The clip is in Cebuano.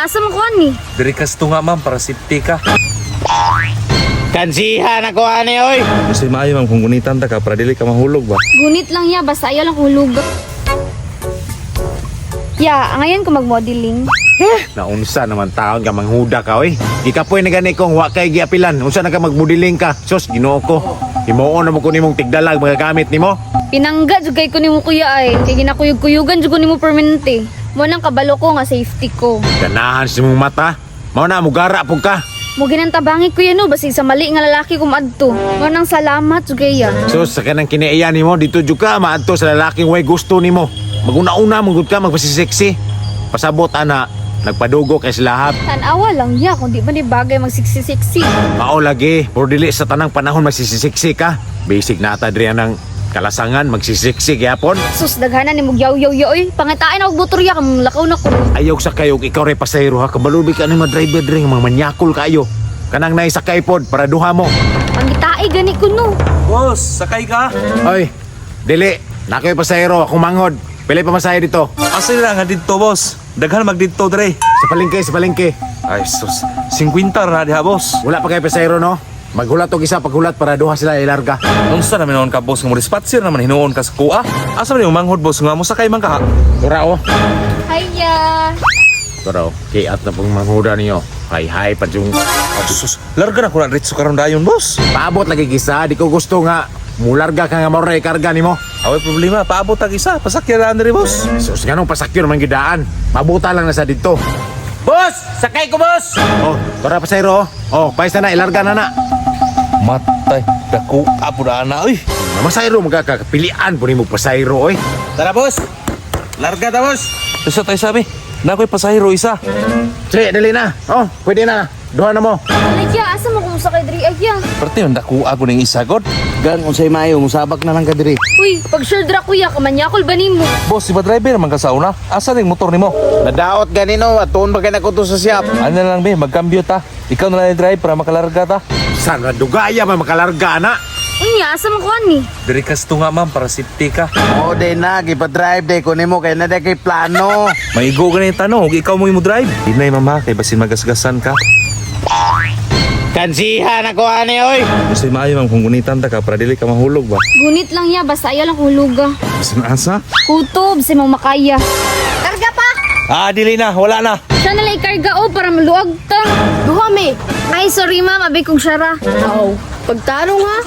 Kuya, asa man ko ani? Diri ka sa tunga, ma'am, para safety ka. Kansihan ako ani oy. Kasi maayo, ma'am, kung gunitan ta ka para dili ka mahulog ba. Gunit lang ya, basta ayaw lang hulog. Ya, ngayon ko mag-modeling. Naunsa naman taon ka manghuda ka oy. Gikapoy na gani kong wa kay giapilan. Unsa na ka magmodeling ka? Sus, Ginoo ko. Himuon na mo ko nimong tigdalag mga gamit nimo. Pinangga jud kay ko nimo, kuya, ay. Kay ginakuyog-kuyugan jud ko nimo permanente. Mo nang kabalo ko nga safety ko. Ganahan sa imong mata. Mao na mugara pug ka. Mo ginantabangi kuya no, basig sa mali nga lalaki ko maadto. Mo nang salamat jud kay ya. Sus, sa kanang kinaiya nimo dito jud ka maadto sa lalaking way gusto nimo. Maguna-una man gud ka magpasiseksi. Pasabot ana, nagpadugo kay silahap. Tanawa lang ya kung di ba ni bagay magsiksi-siksi. Mao lagi, por dili sa tanang panahon magsisiksi ka. Basic na ata diri ang kalasangan magsisiksi gyapon. Sus, daghanan ni mog yaw-yaw ya oy. Pangitain og motor ya kang lakaw na ko. Ayaw sa kayo, ikaw rin pasahero ha. Kabalubi ka ng mga driver diri, mga manyakol kayo. Kanang naisakay pod, para duha mo. Pangitain gani ko no. Boss, sakay ka. Oy, dili. Nakoy pasahero, akong manghod. Pili pa masahe dito. Asa nila nga didto, boss? Daghan magdidto dre. Sa palengke, sa palengke. Ay, sus. 50 ra na diha, boss. Wala pa kayo pasahero, no? Maghulat og isa paghulat para duha sila ilarga. Unsa naman noon ka, boss, nga mo dispatcher naman hinuon ka sa kuha? Asa man yung manghod, boss, nga mo sakay man ka? Tura oh. Hiya. Tura oh. Kiat na pong manghuda niyo. Hay hay pa yung Ay, sus. Larga na ko na diretso karon dayon, boss. paabot lagi gisa. Di ko gusto nga mularga ka nga maoray karga nimo. Away problema, paabot tag isa, pasakyan na diri, boss. Sus, ganong pasakyon man gidaan. Mabuta lang na sa dito. Boss! Sakay ko, boss! Oh, tura pasahero oh. Oh, paisa na ilarga na na. Matay, dako apo na ana oy. Masayro magkakapilian po nimo pasayro oy. Tara, boss! Larga ta, boss! Isa tayo sabi, na ko'y pasahero isa. Sige, dali na. Oh, pwede na. Duha na mo. Alaya, asa mo kung sakay diri ay? Parte yung dako ako ning isa god. Gan, unsay maayo, musabak na lang ka diri. Uy, pag sure dra kuya, kamanyakol ba nimo? Boss, si ba driver man ka sa una? Asa ning motor nimo? Nadaot ganino at tuon ba kay nako to sa shop? Ano na lang be, magkambyo ta. Ikaw na lang drive para makalarga ta. San na dugaya man makalarga na. Unya, asa mo ko ani? Diri ka sa tunga, ma'am, para safety ka. Oo, day na, gipa-drive day ko nimo kay na day kay plano. Maigo ka na yung tanong, ug ikaw mo yung mo drive. Dinay, mama, kay basin magasgasan ka. Kansihan ako ani oy. Kasi maayo, ma'am, kung gunitan ta ka para dili ka mahulog ba. Gunit lang ya, basta ayaw lang huluga. Basin asa? Kutob, si Mang Makaya. Karga pa! Ah, dili na, wala na. Siya na lang ikarga o para maluag ta. Duha mi. Ay, sorry ma'am, abi kong syara. Aw, pagtanong ha.